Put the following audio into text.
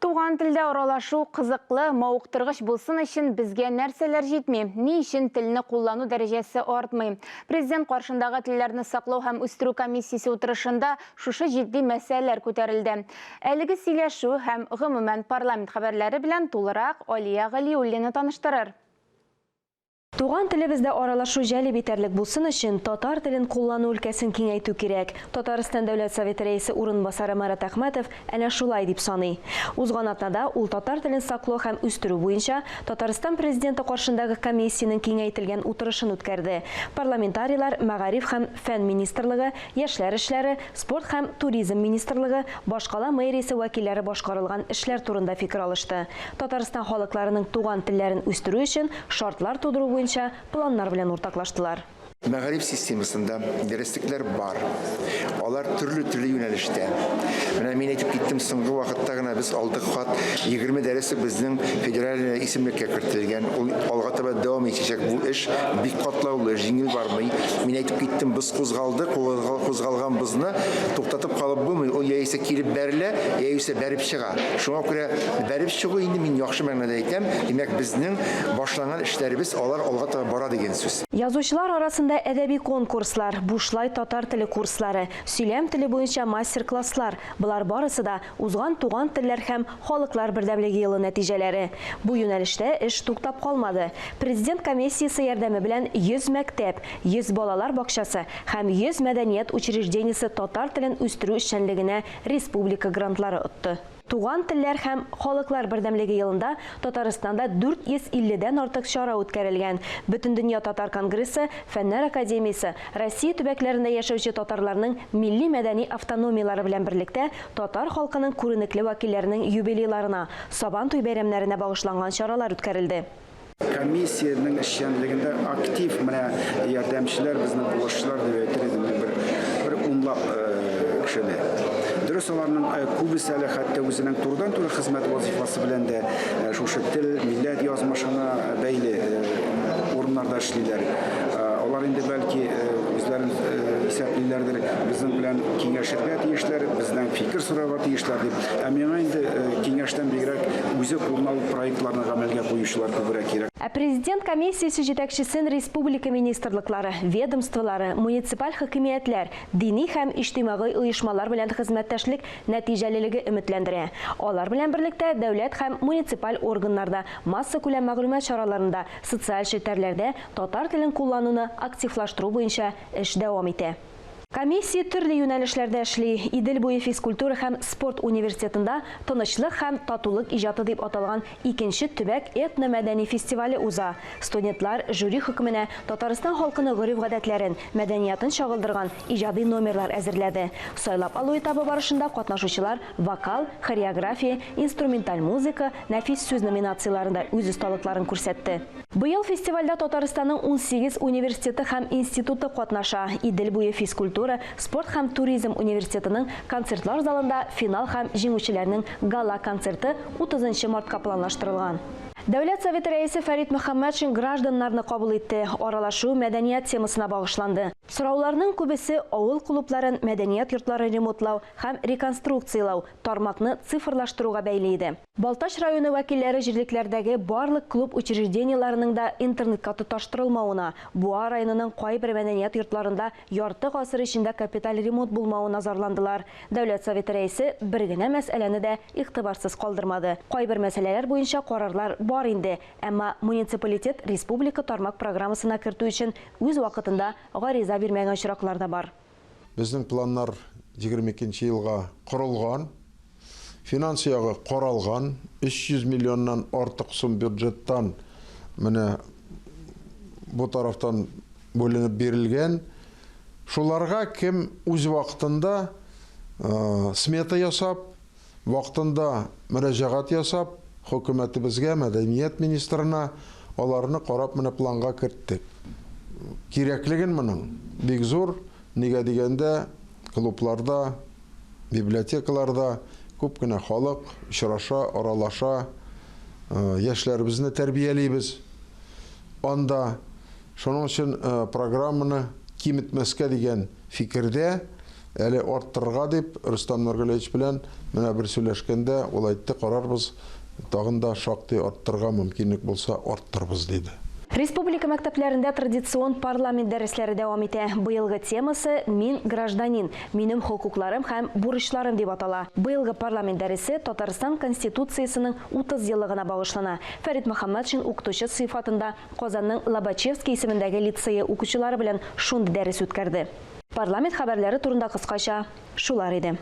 Туган телдә аралашу кызыклы, мавыктыргыч булсын өчен безгә нәрсәләр җитми? Ни өчен телне куллану дәрәҗәсе артмый? Президент каршындагы телләрне саклау һәм үстерү комиссиясе утырышында шушы җитди мәсьәләләр күтәрелде. Әлеге сөйләшү һәм, гомумән, парламент хәбәрләре белән тулырак Алия Галиуллина таныштырыр. Туган телебездә аралашу җәлеп итәрлек булсын өчен, татар телен куллану өлкәсен киңәйтү кирәк. Татарстан Дәүләт Советы Рәисе урынбасары Марат Әхмәтов әнә шулай дип саный. Узган атнада ул татар телен саклау һәм үстерү буенча Татарстан Президенты каршындагы комиссиянең киңәйтелгән утырышын үткәрде. Парламентарийлар Мәгариф һәм фән министрлыгы, Яшьләр эшләре, спорт һәм туризм министрлыгы, башкала мэриясе вәкилләре башкарылган эшләр турында фикер алышты. Татарстан халыкларының туган телләрен үстерү өчен шартлар тудыру буенча планнар белән уртаклаштылар. Мәгариф системасында дәреслекләр бар. Алар төрле-төрле юнәлештә. Менә мин әйтеп киттем, соңгы вакытта гына без алдык хат, 20 дәреслек безнең федераль исемлеккә кертелгән. Ул алга таба дәвам итәчәк. Бу эш бик катлаулы, җиңел бармый. Мин әйтеп киттем, боз кузгалды, кузгалган бозны туктатып калып булмый. Ул яисә килеп бәрелә, яисә бәреп чыга. Шуңа күрә бәреп чыгу инде мин яхшы мәгънәдә әйтәм, димәк, безнең башланган эшләребез алар алга таба бара дигән сүз. Язучылар арасында әдәби конкурслар, бушлай татар теле курслары, сөйләм теле буенча мастер-класслар, болар барысы да узган Туган телләр һәм халыклар бердәмлеге елы нәтиҗәләре. Бу юнәлештә эш туктап калмады. Президент комиссиясе ярдәме белән 100 мәктәп, 100 балалар бакчасы һәм 100 мәдәният учреждениесе татар телен үстерү эшчәнлегенә республика грантлары отты. Туган телләр һәм халыклар бердәмлеге елында Татарстанда 450 дән артык чара үткәрелгән. Бөтендөнья татар конгрессы, Фәннәр академиясе, Россия төбәкләрендә яшәүче татарларның милли-мәдәни автономияләре белән берлектә татар халкының күренекле вәкилләренең юбилейларына, Сабан туй бәйрәмнәренә багышланган чаралар үткәрелде. Комиссиянең эшчәнлегендә актив менә ярдәмчеләр, безнең булышчылар дип әйтер идем, бер, бер унлап э, кешене. Дөрес, аларның э, күбесе әле хәтта үзенең турыдан-туры хезмәт вазифасы белән дә э, шушы тел, милләт язмышына бәйле урыннарда эшлиләр. Алар инде бәлки үзләрен исәплиләрдер, безнең белән киңәшергә тиешләр, бездән фикер сорарга тиешләр дип. Ә миңа инде киңәштән бигрәк үзе кулына алып проектларны гамәлгә куючылар күбрәк кирәк. Ә Президент комиссиясе җитәкчесен республика министрлыклары, ведомстволары, муниципаль хакимиятләр, дини һәм иҗтимагый оешмалар белән хезмәттәшлек нәтиҗәлелеге өметләндерә. Алар белән берлектә дәүләт һәм муниципаль органнарда, массакүләм мәгълүмат чараларында, социаль челтәрләрдә татар телен куллануны активлаштыру буенча эш дәвам итә. Комиссия төрле юнәлешләрдә эшли. Идел буе физкультура һәм спорт университетында Тынычлык һәм татулык иҗаты дип аталган икенче төбәк этно-мәдәни фестивале уза. Студентлар жюри хөкеменә Татарстан халкының гореф-гадәтләрен, мәдәниятын чагылдырган иҗади номерлар әзерләде. Сайлап алу этабы барышында катнашучылар вокал, хореография, инструменталь музыка, нәфис сүз номинацияләрендә үз осталыкларын күрсәтте. Быел фестивальдә Татарстанның 18 университеты һәм институты катнаша. Идел буе физкультура, спорт һәм туризм университетының концертлар залында финал һәм җиңүчеләрнең гала-концерты 30 нчы мартка планлаштырылган. Дәүләт Советы Рәисе Фәрит Мөхәммәтшин гражданнарны кабул итте. Аралашу мәдәният темасына багышланды. Сорауларның күбесе авыл клубларын, мәдәният йортларын ремонтлау һәм реконструкцияләү, тармакны цифрлаштыруга бәйле иде. Балтач районы вәкилләре җирлекләрдәге барлык клуб учреждениеләренең дә интернетка тоташтырылмавына, Буа районының кайбер мәдәният йортларында ярты гасыр эчендә капиталь ремонт булмавына зарландылар. Дәүләт Советы Рәисе бер генә мәсьәләне дә игътибарсыз калдырмады. Кайбер мәсьәләләр буенча карарлар бар инде, әмма муниципалитет республика тармак программасына кертү өчен үз вакытында гариза бирмәгән очраклар да бар. Безнең планнар 22 нче елга корылган. Финанс ягы каралган, 300 миллионнан артык сум бюджеттан менә бу тарафтан бүленеп бирелгән. Шуларга кем үз вакытында смета ясап, вакытында мөрәҗәгать ясап, хөкүмәтебезгә, мәдәният министрына аларны карап менә планга керттек. Кирәклеген моның бик зур, нигә дигәндә, клубларда, Библиотекаларда күп кенә халык очраша, аралаша, яшьләребезне тәрбиялибез анда. Шуның өчен программаны киметмәскә дигән фикердә, Әле арттырырга дип, Рөстәм Нургалиевич белән менә бер сөйләшкәндә, ул әйтте, карарбыз, тагын да шактый арттырырга мөмкинлек булса, арттырбыз, диде. Республика мәктәпләрендә традицион парламент дәресләре дәвам итә. Быелгы темасы Мин, гражданин, минем хокукларым һәм бурычларым дип атала. Быелгы парламент дәресе Татарстан Конституциясенең 30 еллыгына багышлана. Фәрит Мөхәммәтшин укытучы сыйфатында Казанның Лобачевский исемендәге лицее укучылары белән шундый дәрес үткәрде. Парламент хәбәрләре турында кыскача шулар иде.